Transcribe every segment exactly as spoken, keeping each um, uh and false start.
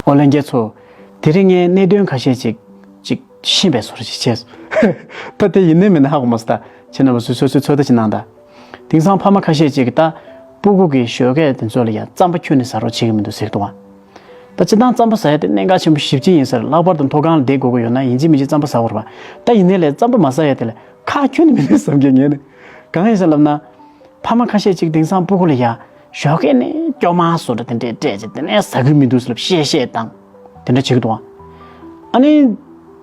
ཨོ་ལྷན་རྒྱས་ཚོ། དེ་རིང་ངས་གནད་དོན་ཁ་ཤས་ཅིག་ཅིག་ཤེས་པའི་བཟོ་འདྲ་ཅིག་བྱས། ད་དེ་ཡིན་ནའི་མིན་ནའི་ཧ་གོ་མ་སོང་། ད་ཁྱེད་རྣམ་པ་ཚོས་སོ་སོའི་ཚོད་ལྟ་ཅིག་གནང་དང་། དེང་སང་ཕ་མ་ཁ་ཤས་ཅིག་གིས་ད་སྤུ་གུ་གི་ཞོགས་ཀས་དེ་ཚོ་ལ་ཡང་རྩམ་པ་ཁྱོན་ནས་ཟ་རོགས་བྱེད་ཀྱི་མི་འདུག་ཟེར་འདུག་བ། ད་སྤྱིར་བཏང་རྩམ་པ་ཟ་ཡ་དེ་གནད་འགག་ཆེན་པོ་ཞེ་པོ་ཅིག་ཡིན་ས་རེད། ལྷག་པར་དུ་མཐོ་སྒང་ལ་བསྡད་དགོས་ཀྱི་ཡོད་ན་ཡིན་གཅིག་མིན་གཅིག་རྩམ་པ་ཟ་དགོས་རེད་པ། ད་ཡིན་ནའི་ལས་རྩམ་པ་མ་ཟ་ཡ་དེ་ལ་ཁག་ཁྱོན་ནས་མི་འདུག་བསམ་གྱི་ངས་ནི། གང་ཡིན་ཟེར་ལབ་ན། ཕ་མ་ཁ་ཤས་ཅིག་དེང་སང་སྤུ་གུ་ལ་ཡ། ཞོགས་ཀས་ནས་སྐྱོ་མ་བཟོ་འདྲ་དེ་འདྲས་སྤྲད་ཅིག་དེ་ནས་ཟ་གི་མི་འདུག་ཟེར་ལབ་གཤེ་གཤེ་བཏང་། དེ་འདྲ་བྱེད་ཀྱི་འདུག་ཨ། ཨ་ནི།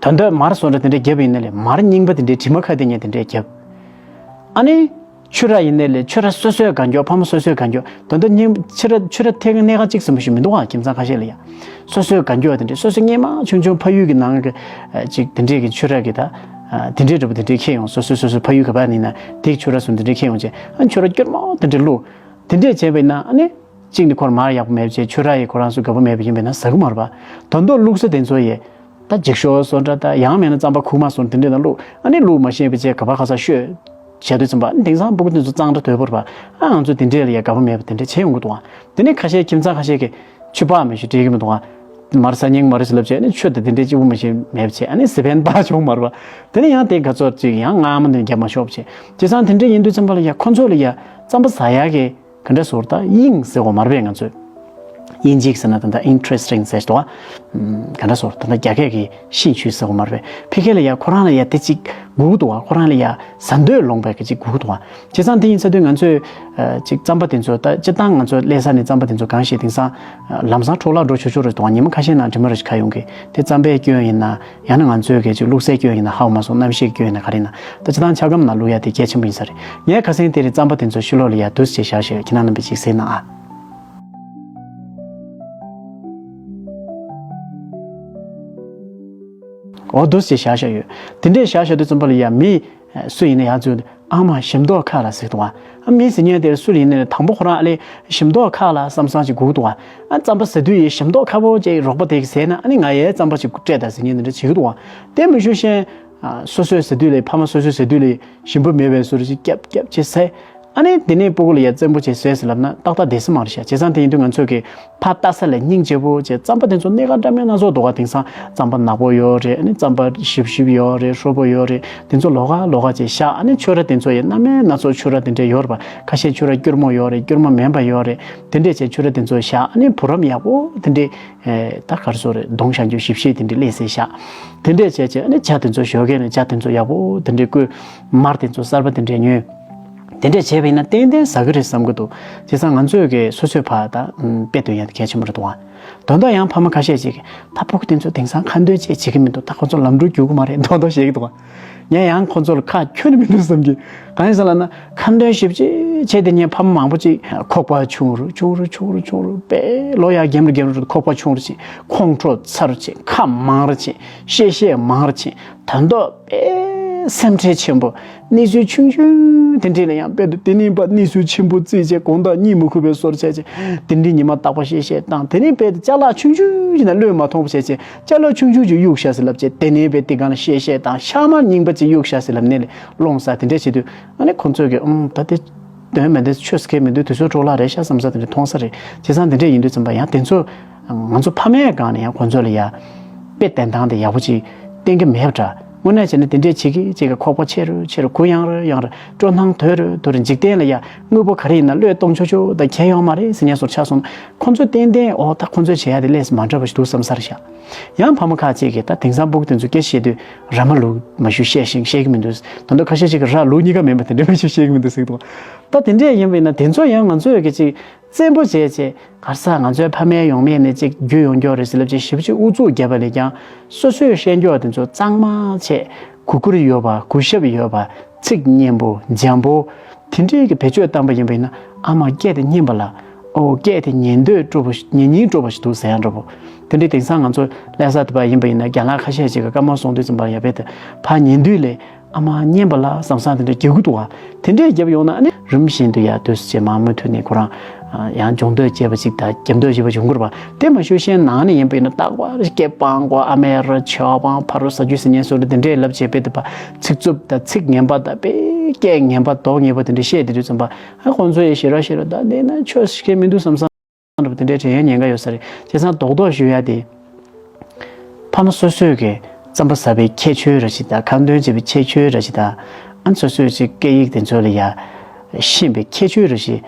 ད་ལྟ་མར་བཟོ་འདྲ་དེ་འདྲས་བརྒྱབ་པ་ཡིན་ནའི་ལས་མར་རྙིང་པ་དེ་འདྲས་དྲི་མ་ཁ་དེ་ཉིད་དེ་འདྲས་བརྒྱབ། ཨ་ནི། ཆུ་ར་ཡིན་ནའི་ལས་ཆུ་ར་སོ་སོས་གང་མགྱོགས། ཕ་མ་སོ་སོས་གང་མགྱོགས། ད་ལྟ་རྙིང་ཆུ་ར་ཆུ་ར་ཐེག་གི་གནས་ཁང་གཅིག་ཙམ་ཞིག་མི་འདུག་ཨ། ཁྱིམ་ཚང་ཁ་ཤས་ལ་ཡ། སོ་སོས་གང་མགྱོགས་དེ་འདྲས་སོ་སོ་སྔས་མ་ཆུང་ཆུང་ཕ་ཡུལ་གྱི་ནང་གི་ཨ་ཅིག་དེ་འདྲས་ཀྱི་ཆུ་ར་གི་ད་ཨ་དེ་འདྲས་འདྲ་པོ་དེ་འདྲས་ཁྱེར་ཡོང་། སོ་སོ་སོ་སོ་ཕ་ཡུལ་ག་པར་ཡིན་ན་དེ་ཆུ་ར་སུ་དེ་འདྲས་ཁྱེར་ཡོང་བྱས། ཨ་ཆུ་ར་སྐྱུར་མོ་དེ་འདྲས་བླུགས། དེ་འདྲས་བྱས་པ་ཡིན་ན་ཨ་ནི། གཅིག་ནི་ཁོར་མར་ཡག་པོ་མེད་པ་བྱས། ཆུ་ར་ཡིས་ཁོ་རང་ཚོ་དགའ་པོ་མེད་པ་ཡིན་པ་ཡིན་ན་ཟ་གི་མ་རེད་པ། ད་དུང་བླུགས་ས་དེ་ཚོ་ཡས། ད་འགྱིག་ཤོག་བཟོ་འདྲ་ད་ཡང་མིན་ན་རྩམ་པ་ཁུག་མ་བཟོ་འདྲ་དེ་འདྲས་ནང་བླུགས། ཨ་ནི་བླུགས་མ་ཤེས་པ་བྱས་ག་པར་ག་ས་ཤོད། བྱས་དུས་ཙམ་པ་ཨ་ནི་དེང་སང་སྤུ་གུ་དེ་ཚོ་གཙང་སྦྲ་དོད་པོ་རེད་པ། ཨ་ང་ཚོ་དེ་འདྲས་ལ་ཡ་དགའ་པོ་མེད་པ་དེ་འདྲས་བྱས་ཡོང་གི་འདུག་ཨ། དེ་ནས་ཁ་ཤས་ཁྱིམ་ཚང་ཁ་ཤས་ཀྱིས་ཆུ་ཕག་མེད་ཤོད་འགྲིག་གི་མི་འདུག་ཨ། མར་ཟ་སྙིང་མ་རེད་ཟེར་ལབ་བྱས་ཨ་ནི་ཆུ་དེ་དེ་འདྲས་གཅིག་པུ་མ་ཤེས་མེད་པ་བྱས་ཨ་ནི་ཟི་ཕན་ཕག་བྱུང་མ་རེད་པ། དེ་ནས་ཡང་དེ་ག་ཚོད་ཅིག་ཡང་རྔ་མ་འདི་རྒྱབ་མ་ཤོག་བྱས། བྱས་ཙང་དེ་འདྲས་ཡིན་དུས་ཙམ་པ་ལ་ཡ་ཁོ་ཚོ་ལ་ཡ་རྩམ་པ་ཟ་ཡག་གི་ག་འདྲ་ཟེར་ད་དབྱིངས་ཟེར་དགོས་མ་རེད་པས། ང་ཚོས་དབྱིན་ཇིས་ཟེར་ན་ད་ལྟ་interest་རེད་ཟེར་དོ། ག་འདྲ་ཟེར་ད་ལྟ་རྒྱ་སྐད་ཀྱི་ཤིན་ཆུས་ཟེར་དགོས་མ་རེད་པས། ཕ་གི་ལ་ཡ་ཁོ་རང་ལ་ཡ་དེ་གཅིག་དགོས་འདུག་བ། ཁོ་རང་ལ་ཡ་ཟ་འདོད་ལོངས་པའི་གི་གཅིག་དགོས་འདུག་བ། བྱས་ཙང་དེ་ཡིན་ཚ་དུས་ང་ཚོས་ཨ་གཅིག་རྩམ་པ་དེ་ཚོ་ད་སྤྱིར་བཏང་ང་ཚོ་སླེབས་ས་ནས་རྩམ་པ་དེ་ཚོ་གང་ཞིག་དེང་སང་ལམ་སང་འཕྲོ་བརླག་འགྲོ་ཆོག་ཆོག་རེད་འདུག་བ། ཉི་མ་ཁ་ཤས་ནང་དྲི་མ་རེ་ཞིག་ཁ་ཡོང་གི། དེ་རྩམ་པའི་སྐྱོན་ཡིན་ན། ཡང་ན་ང་ཚོའི་གི་ཅིག་བླུགས་སའི་སྐྱོན་ཡིན་ན་ཧ་གོ་མ་སོང་། གནམ་གཤིས་ཀྱི་སྐྱོན་ཡིན་ན་ག་རེ་ཡིན་ན། ད་སྤྱིར་བཏང་ཆ་སྒམ་ནང་བླུགས་ཡ་དེ་གལ་ཆེན་པོ་ཡིན་ས་རེད། ངས་ཁ་སང་དེ་རིང་རྩམ་པ་དེ་ཚོ་ཕྱི་ལོགས་ལ་ཡ་འདུག་སེ་བཞག་བཞག་ཁྱེད་རང་རྣམ་པས་ཅིག་གཟིགས་གནང་ཨ། འོ་འདུག་སེ་བཞག་བཞག་ཡོད། དེ་འདྲས་བཞག་བཞག་དུས་ཙམ་པ་ལ་ཡ་མི་སུ་ཡིན་ན་ཡ་ཚོས་ཨ་མ་ཞིམ་མདོག་ཁ་ལ་ཟེར་འདུག་ཨ། ཨ་མི་ཟེར་མཁན་དེར་སུ་ཡིན་ནའི་དང་པོ་ཁོ་རང་ཨ་ལས་ཞིམ་མདོག་ཁ་ལ་བསམ་བསམ་ཅིག་དགོས་འདུག་ཨ། ཨ་རྩམ་པ་ཟ་དུས་ཡི་ཞིམ་མདོག་ཁ་པོ་ཅིག་རོགས་པ་དེ་གིས་ཟས་ན་ཨ་ནི་ང་ཡའི་རྩམ་པ་ཅིག་སྤྲད་དང་ཟེར་མཁན་དེ་འདྲ་བྱེད་ཀྱི་འདུག་ཨ། དེ་མི་ཞུ་ཤེས། ཨ་སོ་སོས་ཟ་དུས་ལས་ཕ་མ་སོ་སོས་ཟ་དུས་ལས་ཞིམ་པོ་མེད་པའི་བཟོ་འདྲ་ཅིག་རྒྱབ་རྒྱབ་བྱས་ཟས། ཨ་ནི་དེ་ནས་སྤུ་གུ་ལ་ཡ་རྩེད་མོ་བྱས་ཟས་ཟེར་ལབ་ན་ཏག་ཏག་བསྡད་ས་མ་རེད་ཤག་བྱས་ཙང་དེ་ཡིན་དུས་ང་ཚོ་གིས་ཕར་ལྟ་ས་ལ་སྙིང་རྗེ་པོ་བྱས། རྩམ་པ་དེ་ཚོ་སྣ་ཁ་འདྲ་མིན་སྣ་ཚོགས་འདུག་ག། དེང་སང་རྩམ་པ་ནག་པོ་ཡོད་རེད། ཨ་ནི་རྩམ་པ་ཞིབ་ཞིབ་ཡོད་རེད། ཧྲོལ་པོ་ཡོད་རེད། དེ་ཚོ་ལོགས་ཀ་ལོགས་ཀ་བྱས་བཞག་ཨ་ནི་ཆུ་ར་དེ་ཚོ་ཡི་སྣ་མིན་སྣ་ཚོགས་ཆུ་ར་དེ་འདྲས་ཡོད་རེད་པ། ཁ་ཤས་ཆུ་ར་སྐྱུར་མོ་ཡོད་རེད། སྐྱུར་མོ་མིན་པ་ཡོད་རེད། དེ་འདྲས་བྱས་ཆུ་ར་དེ་ཚོ་བཞག་ཨ་ནི་བུ་རམ་ཡག་པོ་དེ་འདྲས་ཨེ་ད་ག་རེ་ཟེར་རེད། གདོང་ཞ་འགྱུར་ཞིབ་ཞིབ་དེ་འདྲས་སླེབས་སེ་བཞག་དེ་འདྲས་བྱས་བྱས་ཨ་ནི་ཇ་དེ་ཚོ་ཞོགས་ཀས་ནས་ཇ་དེ་ཚོ་ཡག་པོ་དེ་འདྲས་བསྐོལ། མར་དེ་ཚོ་གསར་པ་དེ་འདྲས་ཉོས། དེ་འདྲས་བྱས་པ་ཡིན་ན་ཏན་ཏན་ཟ་གི་རེད་བསམ་གི་འདུག་བྱས་ཙང་ང་ཚོས་གི་སོ་སོའི་ཕར་ད་དཔེ་སྟོན་ཡ་དེ་གལ་ཆེན་པོ་རེད་འདུག་ཨ། དོན་དག་ཡང་ཕ་མ་ཁ་ཤས་ཅིག་གིས་ད་སྤུ་གུ་དེ་ཚོ་དེང་སང་ཁ་འདོན་ཅིག་བྱེད་ཀྱི་མི་འདུག་ད་ཁོ་ཚོ་ལམ་འགྲོ་རྒྱུག་གི་མ་རེད་མདོག་མདོག་བཤད་ཀྱི་འདུག་ཨ། ངས་ཡང་ཁོ་ཚོ་ལ་ཁག་ཁྱོན་ནས་མི་འདུག་བསམ་གི། གང་ཡིན་ཟེར་ལབ་ན་ཁ་འདོན་ཞིབ་ཅིག་བྱས་དེ་ངས་ཕ་མ་མང་པོ་ཅིག་ཁོག་པ་ཆུང་རུ་ཆུང་རུ་ཆུང་རུ་ཆུང་རུ་དཔེ་ལོ་ཡར་རྒན་རུ་རྒན་རུ་ཁོག་པ་ཆུང་རུ་ཕྱིན། ཁོང་ཁྲོ་ཚ་རུ་ཕྱིན། ཁ་མང་རུ་ཕྱིན། བཤད་བཤད་མང་རུ་ཕྱིན། དོན་དག་དཔེ་སེམས་ཁྲལ་ཆེན་པོ། གནས་ཚུལ་ཆུང་ཆུང་དེ་འདྲས་ལ་ཡང་དཔེ་དེ་ནས་ཕར་གནས་ཚུལ་ཆེན་པོ་བརྩིས་བྱས་དགོང་དག་གཉིད་མི་ཁུག་པའི་བཟོ་འདྲ་བྱས་བྱས་དེ་འདྲས་ཉི་མ་རྟག་པར་བཤད་བཤད་བཏང་། དེ་ནས་དཔེ་དེ་ཅ་ལག་ཆུང་ཆུང་ཞིག་ན་བློས་མ་ཐོངས་པ་བྱས་བྱས་ཅ་ལག་ཆུང་ཆུང་ཅིག་གཡུགས་ཤག་ཟེར་ལབ་བྱས་དེ་ནས་དཔེ་དེ་སྒང་ལ་བཤད་བཤད་བཏང་། ཤག་མ་རྙིང་པ་ཅིག་གཡུགས་ཤག་ཟེར་ལབ་ནས་ལས་སློང་ས་དེ་འདྲས་བྱེད་དུས་ཨ་ནི་ཁོ་ཚོས་ཀྱིས་ཨུམ་ད་དེ་དོན་མེད་འདི་ཆོས་སུ་ཁེལ་མི་འདུག་དུས་ཚོད་འཕྲོ་བརླག་རེད་ཤག་བསམ་ས་དེ་འདྲས་མཐོང་ས་རེད། བྱས་ཙང་དེ་འདྲས་ཡིན་དུས་ཙམ་པ་ཡང་དེ་ཚོ་ང་ཚོ་ཕ་མའི་སྒང་ནས་ཡང་ཁོ་ཚོ་ལ་ཡ་དཔེ་བསྟན་སྟངས་དེ་ཡག་པོ་ཅིག་བསྟན་གྱི་མེད་པ་འདྲ། དངོས་གནས་བྱས་ན་དེ་འདྲས་བྱེད་ཀྱི་བྱེད་ཀྱི་ཁོག་པ་ཆེ་རུ་ཆེ་རུ་གུ་ཡངས་རུ་ཡངས་རུ་སྤྲོ་སྣང་དོད་རུ་དོད་རུ་འཇིག་རྟེན་ལ་ཡ་དངོས་པོ་ག་རེ་ཡིན་ན་བློས་གཏོང་ཆོག་ཆོག་དང་ཁྱད་ཡོད་མ་རེད་ཟེར་མཁན་བཟོ་འདྲ་ཆགས་སོང་ན་ཁོ་ཚོས་ཏན་ཏན་འོ་ད་ཁོ་ཚོས་བྱེད་ཡ་དེ་ལས་མ་འདྲ་བ་ཞིག་འདུག་བསམ་ས་རེད་ཤག་ཡང་ཕ་མ་ཁ་ཅིག་གིས་ད་དེང་སང་སྤུ་གུ་དེ་ཚོ་སྐད་ཆ་བཤད་དུས་ར་མ་ལུག་མ་ཞུ་བཤད་ཤིང་བཤད་ཀྱི་མི་འདུག་ད་དུང་ཁ་ཤས་ཅིག་གིས་ར་ལུག་གཉིས་ཀ་མིན་པ་དེ་འདྲ་མ་ཞུ་བཤད་ཀྱི་མི་འདུག་ཟེར་གྱི་འདུག་ད་དེ་འདྲས་ཡིན་པ་ཡིན་ན་དེ་ཚོ་ཡང་ང་ཚོས་གི་ཅིག་བཙན་པོ་བྱས་བྱས་ག་རེ་ཟེར་ང་ཚོའི་ཕ་མའི་ཡོང་མེད་ནས་ཅིག་རྒྱུས་ཡོང་རྒྱུ་རེད་ཟེར་ལབ་ཅིག་ཞིབ་ཅིག་ཨུ་ཚུགས་བརྒྱབ་པ་ལས་ཀྱང་སོ་སོས་བཤད་རྒྱུ་དེ་ཚོ་གཙང་མ་བྱས་གུ་གུར་ཡོད་པ་གུས་ཞབས་ཡོད་པ་ཚིག་སྙན་པོ་འཇམ་པོ་དེ་འདྲས་ཀྱི་བེད་སྤྱོད་བཏང་པ་ཡིན་པ་ཡིན་ན་ཨ་མ་སྐད་དེ་སྙན་པ་ལ། ཨོ་སྐད་དེ་ཉན་འདོད་སྤྲོ་པོ་ཉན་སྙིང་སྤྲོ་པོ་ཞིག་འདུག་ཟེར་ཡ་འདྲ་པོ། དེ་འདྲའི་དེང་སང་ང་ཚོ་ལྷ་ས་དེ་པ་ཡིན་པ་ཡིན་ན་རྒན་ལགས་ཁ་ཤས་ཅིག་གིས་བཀའ་མོལ་གསུང་དུས་ཙམ་པ་ཡ་དཔེ་དེ་ཕར་ཉན་དུས་ལས་ཨ་མ་སྙན་པ་ལ་བསམ་བསམ་དེ་འདྲ་རྒྱག་གི་འདུག་བ། དེ་འདྲས་བརྒྱབ་ཡོང་ན་ཨ་ནི་རིམ་བཞིན་དུ་ཡ་དུས་སུ་ཅིག་མང་མོས་མཐུད་ནས་ཁོ་རང་ཡང་སྦྱོང་འདོད་སྐྱེས་པ་ཅིག་དང་རྒྱབ་འདོད་སྐྱེས་པ་བྱུང་གི་རེད་པ། དེ་མ་ཞུ་གཞན་ནང་ནས་ཡིན་པ་ཡིན་ན་རྟག་པར་སྐད་སྤང་དགོས་ཨ་མའི་རོ་ཆོག་སྤང་ཕ་རོ་ཟ་རྒྱུ་ཟེར་མཁན་བཟོ་འདྲ་དེ་འདྲས་ལབ་བྱས་དཔེ་དེ་པ་ཚིག་རྩུབ་དང་ཚིག་ངན་པ་དང་དཔེ་སྐད་ངན་པ་མདོག་ངན་པ་དེ་འདྲས་བཤད་དེ་དུས་ཙམ་པ་ཨ་ཁོང་ཚོ་ཡི་ཞེ་ར་ཞེ་ར་ད་འདི་ན་ཆོས་སྐད་མི་འདུག་བསམ་བསམ། འདྲ་པོ་དེ་འདྲའི་དྲན་ཡ་ཉེན་ཁ་ཡོད་ས་རེད། བྱས་ཙང་རྡོག་རྡོག་ཞུ་ཡ་དེ། ཕ་མ་སོ་སོས་ཀྱི་རྩམ་པ་ཟ་བའི་ཁྱད་ཆོས་ར་ཞིག་དང་། ཁ་འདོན་བྱེད་པའི་ཁྱད་ཆོས་ར་ཞིག་དང་། ཨ་ནི་སོ་སོས་ཅིག་སྐད་ཡིག་དེ་ཚོ་ལ་ཡ་ཤེས་པའི་ཁྱད་ཆོས་ར་ཞིག་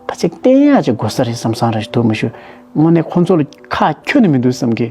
ཕ་ཅིག་བསྟན་ཡག་ཅིག་དགོས་ས་རེད་བསམ་བསམ་ར་ཞིག་འདུག་མ་གཞི་དངོས་གནས་ཁོང་ཚོ་ལ་ཁག་ཁྱོན་ནས་མི་འདུག་བསམ་གི།